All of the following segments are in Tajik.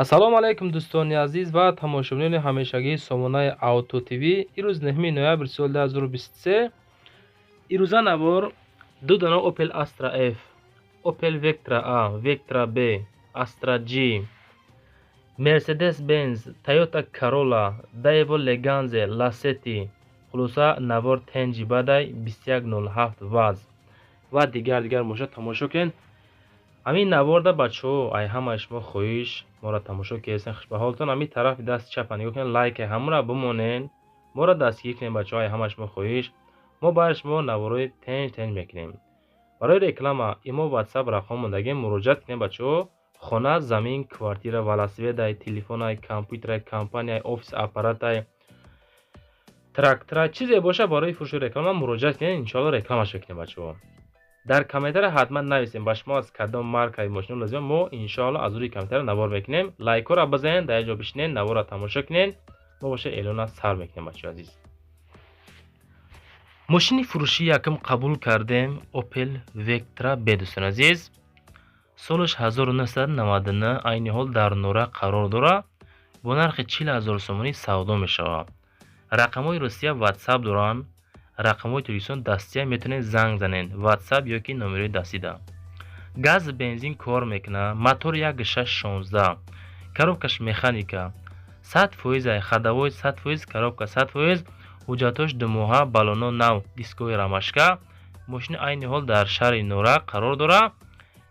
Ассалому алайкум, дӯстони азиз ва тамошобинони ҳамешагии сомонаи Авто ТВ. Ирӯз 9 ноябр соли 2023. Ирӯза навор: ду дона Opel Astra F, Opel Vectra A, Vectra B, Astra G, Mercedes Benz, Toyota Corolla, Daewoo Leganza, Lacetti. Хулоса, навор тенҷи бадай 2107 ВАЗ ва дигар дигар мошина тамошо кунед. Ҳамин наворда, бачаҳо, ай ҳамаи шумо хоҳиш: моро тамошо кардесен, хушбаҳолтон, ҳамин тарафи дасти чапа нигоҳ кунед, лайка ҳамонро бимонен, моро дастгирӣ кунед. Бачаҳо, ай ҳамаи шумо хоҳиш, мо барои шумо наворои тенҷ тенҷ мекунем. Барои реклама имо, Ватсап рақам мондагем, муроҷиат кунед, бачаҳо. Хона, замин, квартира, велосипедай, телефонай, компютерай, компанияй, офис аппаратай, тракторай, чизе боша, барои фурӯши реклама муроҷиат кунед, иншоалло рекламаш мекунем. Бачаҳо, дар комментария ҳатман нависем, ба шумо аз кадом маркаи мошино лозима, мо иншоалло аз рӯи комментария навор мекунем. Лайкҳоро бизанед, дар як ҷо бишинед, наворро тамошо кунед, мо боша эълона сар мекунем. Бачаҳои азиз, мошини фурӯшии якум қабул кардем: Opel Vectra B. Дӯстони азиз, солаш 1999, айни ҳол дар Норак қарор дорад, бо нархи 40 000 сомонӣ савдо мешавад. Рақамҳои Русия Ватсап доранд, рақамҳои Тоҷикистон дастия, метавонед занг занед Ватсап ё ки номерои дастида. Газ, бензин кор мекунад, мотор 1,6 16, коробкаш механика, 100%, ай ходовой 100%, коробка 100%, ҳуҷҷатҳош думоҳа, баллоно нав, дискои ромашка. Мошини айни ҳол дар шаҳри Норак қарор дорад,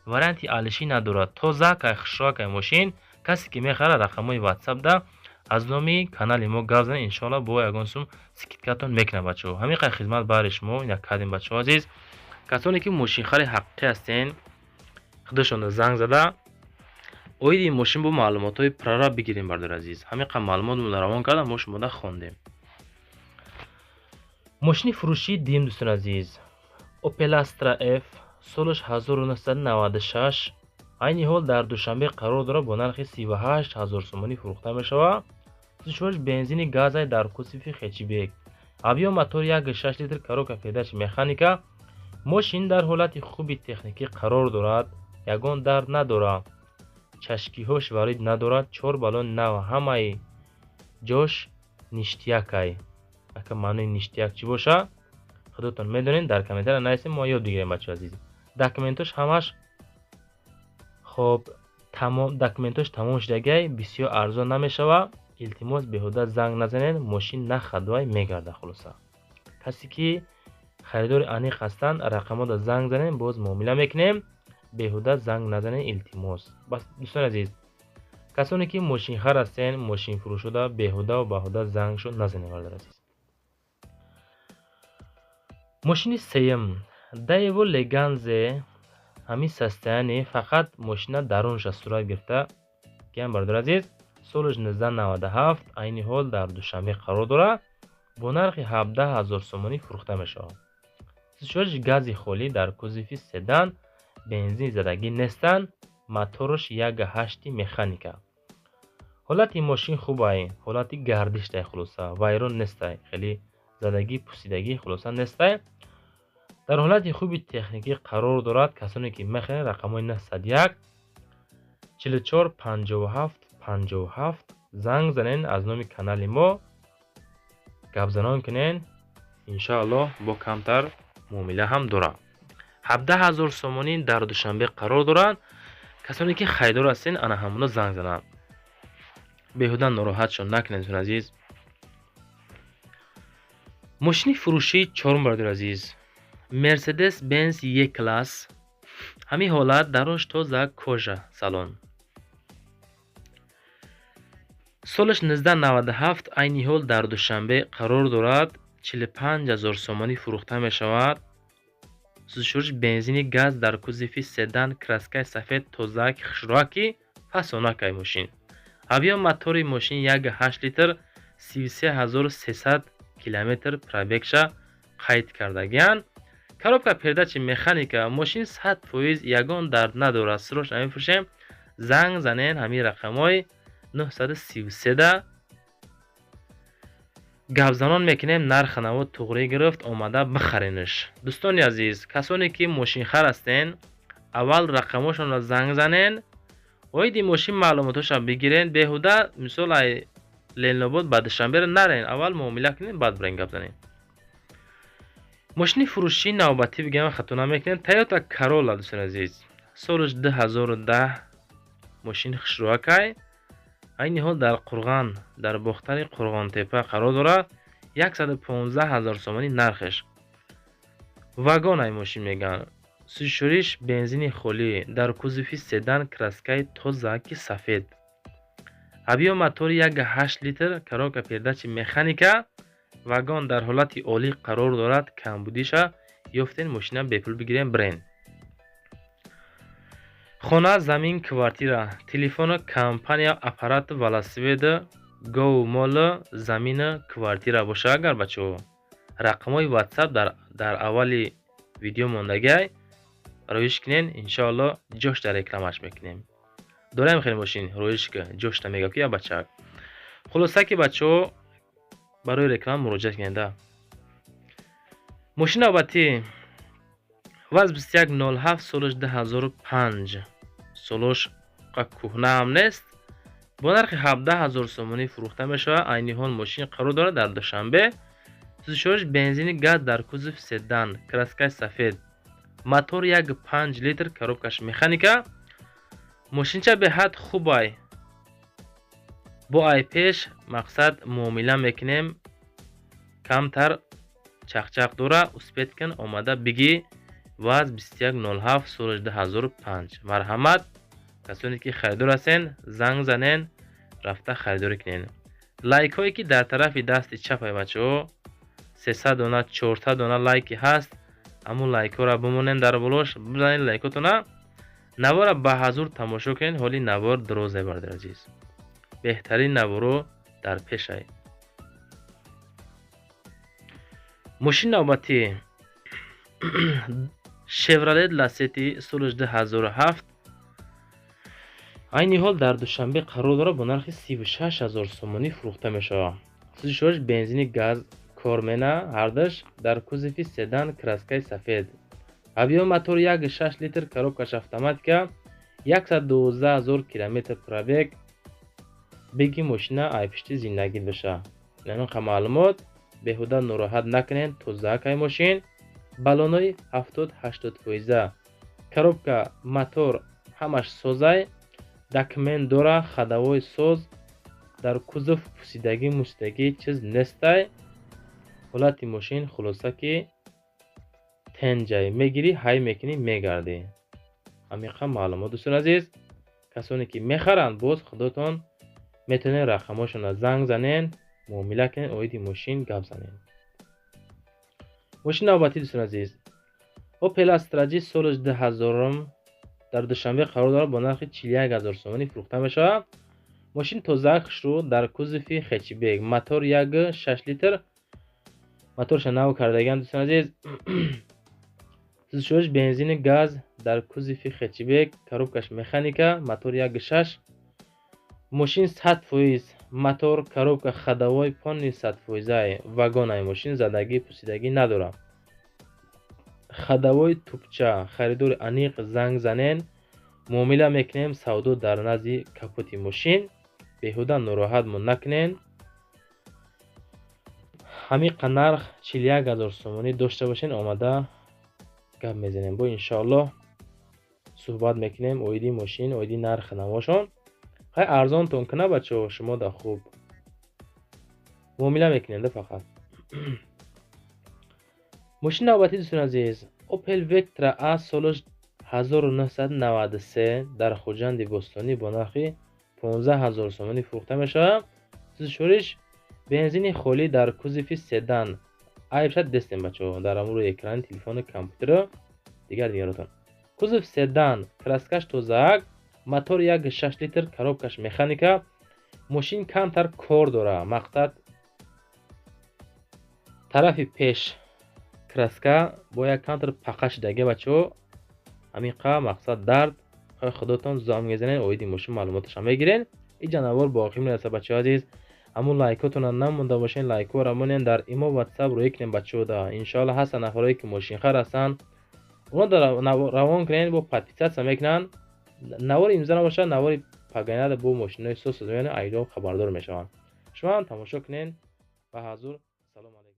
варианти алишӣ надорад, тоза кай, хушрӯакай мошин. Касе ки мехарад, рақамҳои Ватсапда аз номи канали мо гап занед, иншоалло бо ягон сум скидкатон мекунад. Бачаҳо, ҳамин қадр хизмат баҳри шумо як кардем. Бачаҳо азиз, касоне ки мошинхари ҳақиқӣ ҳастен, худашонро занг зада, оиди мошин бо маълумотҳои пурра бигирем. Бардори азиз, ҳамин қадр маълумот равон кардам, мо шумода хондем. Мошини фурӯшии дуюм, дӯстони азиз, Opel Astra F, солаш 1996, айни ҳол дар Душанбе қарор дорад, бо нархи 38 000 сомонӣ фурӯхта мешавад. Сӯзишвориш бензини газай, дар кузови хэтчбек, объём мотор 1,6 литр, коробка передачи механика. Мошин дар ҳолати хуби техникӣ қарор дорад, ягон дард надорад, чашкиҳош варид надорад, чор баллони нав, ҳамаи ҷош ништякай. Ака, маънои ништяк чӣ боша, худотон медонед, дар комментария нависем, мо ёд бигирем. Бачаҳо азиз, документош ҳамаш хоб, тамом, документош тамом шудагиай, бисёр арзон намешавад. Илтимос, беҳуда занг назанед, мошин нахадвай мегардад. Хулоса, касе ки харидори аниқ ҳастанд, рақамҳода занг занед, боз муомила мекунем. Беҳуда занг назанед, илтимос. Бас, дӯстони азиз, касоне ки мошинхар ҳастен, мошинфурӯшода беҳудаву баҳуда зангшо назанед, бародари азиз. Мошини сеюм: Daewoo Leganza. Ҳамин состояние, фақат мошина дарунша сурат гирифта киам. Бародари азиз, солаш 1997, айни ҳол дар Душанбе қарор дорад, бо нархи 17 000 сомонӣ фурӯхта мешавад. Сӯзишвориш гази холӣ, дар кузови седан, бензин задагӣ нестанд, мотораш 1,8 механика. Ҳолати мошин хубай, ҳолати гардишдай, хулоса, вайрон нестай, хеле задагӣ, пусидагӣ, хулоса, нестай, дар ҳолати хуби техникӣ қарор дорад. Касоне ки мехаред, рақамҳои 901 44 57 57 занг занед, аз номи канали мо гапзанон кунед, иншоаллоҳ бо камтар муомила ҳам дорад. 17 000 сомонӣ, дар Душанбе қарор дорад. Касоне ки харидор ҳастен, ана ҳамоно занг зананд, беҳуда нороҳатшон накунед, дӯстони азиз. Мошини фурӯшии чорум, бародари азиз, Мерседес Бенз Е класс. Ҳамин ҳолат, дарош тоза, кожа салон, солаш 1997, айни ҳол дар Душанбе қарор дорад, 45 000 сомонӣ фурӯхта мешавад. Сӯзишвориш бензини газ, дар кузови седан, краскаи сафед, тозаак, хушрӯаки, фасонакай мошин. Объём мотори мошин 1,8 литр, 33 300 километр пробегша қайд кардагианд, коробка передачи механика. Мошин 100%, ягон дард надорад, срочно мефурӯшем. Занг занен, ҳамин рақамҳои 933-да гапзанон мекунем, нархи наво туғрӣ гирифт, омада бихаренаш. Дӯстони азиз, касоне ки мошинхар ҳастен, аввал рақамҳошонро занг занен. Оиди мошин маълумотоша бигирен. Беҳуда, мисол, ай Ленинобод ба Душанберо нарен, аввал муомила кунед, баъд бирен гап занед. Мошини фурӯшии навбатӣ бигам, хато намекунем, Тойота Королла, дӯстони азиз, солаш 2010, мошини хушрӯакай, айни ҳол дар Қурған, дар Бохтари Қурғонтепа қарор дорад. 115 000 сомонӣ нархеш. Вагон ай мошин мегӯянд. Сӯзишвориш бензини холӣ, дар кузови седан, краскаи тоза ки сафед, объём мотори 1,8 литр, коробка передачи механика, вагон дар ҳолати олӣ қарор дорад. Камбудиша ёфтен, мошина бепул бигирем, бирен. Хона, замин, квартира, телефону, компания, аппарату, велосипеду, гову молу, замину, квартира боша агар, бачаҳо, рақамҳои Ватсап дар аввали видео мондагиай, роиш кунен, иншоалло ҷошта рекламаш мекунем. Дорем хеле мошин, роиш ки ҷошта мега ки я бачаак. Хулоса ки, бачаҳо, барои реклама муроҷиат кунед. Мошини навбатӣ ВАЗ 2107, солаш 2005, солош кӯҳна ҳам нест, бо нархи 17 000 сомонӣ фурӯхта мешавад. Айни ҳол мошин қарор дорад дар Душанбе. Сӯзишвориш бензини газ, дар кузов седан, краскаи сафед, мотор 1,5 литр, коробкаш механика. Мошинча беҳад хубай. Бо ай пеш мақсад муомила мекунем, камтар чақчақ дора, успеть кун, омада бигӣ. ВАЗ 2107, соли 2005. Марҳамат, касоне ки харидор ҳастен, занг занен, рафта харидорӣ кунен. Лайкҳое ки дар тарафи дасти чапай, бачаҳо, 300 дона, 400 дона лайки ҳаст, ҳамун лайкҳоро бимонен, дар болош бизанед лайкотона. Навора ба ҳазур тамошо кунед. Ҳоли навор дарозе, бародари азиз, беҳтарин наворо дар пешай. Мошини навбатӣ Шевролет Ласети, соли 2007, айни ҳол дар Душанбе қарор дорад, бо нархи 36 000 сомонӣ фурӯхта мешавад. Сӯзишвориш бензини газ кор мена ҳардаш, дар кузови седан, краскаи сафед, объём мотор 1,6 литр, коробкаш автоматика, 112 000 километр пробег. Беги мошина, айпишти зиндагит боша. Инамиқа маълумот, беҳуда нороҳат накунед, тозаакай мошин, баллонои 70-80 фоиза, коробка, мотор ҳамаш созай, документ дора, ходовой соз, дар кузов пусидагӣ мусидагӣ чиз нестай. Ҳолати мошин, хулоса ки, тенҷай, мегирӣ, ҳай мекунӣ, мегардӣ. Ҳамиқа маълумот, дӯстони азиз. Касоне ки мехаранд, боз худотон метавонед рақамҳошонро занг занен, муомила кунед, оиди мошин гап занед. Мошини навбатӣ, дӯстони азиз, Опел Астра Ҷи, соли 2000-ум, дар Душанбе қарор дорад, бо нархи 41 000 сомонӣ фурӯхта мешавад. Мошин тоза, хушрӯ, дар кузови хэтчбек, мотор 1,6 литр, моторша нав кардагиам, дӯстони азиз. Сӯзишвориш бензини газ, дар кузови хэтчбек, коробкаш механика, мотор 1,6. Мошин 100%, мотор, коробка, ходовой полный 100 фоизай, вагонай мошин, задагӣ пусидагӣ надорад, ходовой тупча. Харидори аниқ занг занен, муомила мекунем, савдо дар назди капоти мошин. Беҳуда нороҳатмон накунен. Ҳамиқа нарх, 41 000 сомонӣ дошта бошен, омада гап мезанем, бо иншоаллоҳ суҳбат мекунем оиди мошин, оиди нархи навошон. Хай, арзонтон куна, бачаҳо, шумо да хуб муомила мекунем да фақат. Мошини навбатӣ, дӯстони азиз, Опел Вектра А, солаш 1993, дар Хуҷанди Бостонӣ бо нархи 15 000 сомонӣ фурӯхта мешавад. Сӯзишвориш бензини холӣ, дар кузови седан. Айбшад дестем, бачаҳо, дар амрӯи экрани телефону компютеру дигар дигаротон. Кузов седан, краскаш тозаак, мотор 1,6 литр, коробкаш механика. Мошин камтар кор дора, мақсад, тарафи пеш краска бо як камтар пақа шидаги, бачаҳо. Ҳамиқа мақсад дард. Худотон занг мезанед, оиди мошин маълумоташа мегирен. Иҷа навор ба охир мерасад, бачаҳо азиз. Ҳамун лайкотона намонда бошен, лайкҳоро монен, дар имо, Ватсап рӯя кунем, бачаҳо. Да иншоалло ҳастанд нафарое ки мошинхар ҳастанд, оно равон кунен, бо подписаться мекунанд. Навори имрӯза набошад, навори паганада бо мошинои соз меёнем, айдо хабардор мешаванд. Шумо ҳам тамошо кунед. Ба ҳазур, салом алейкум.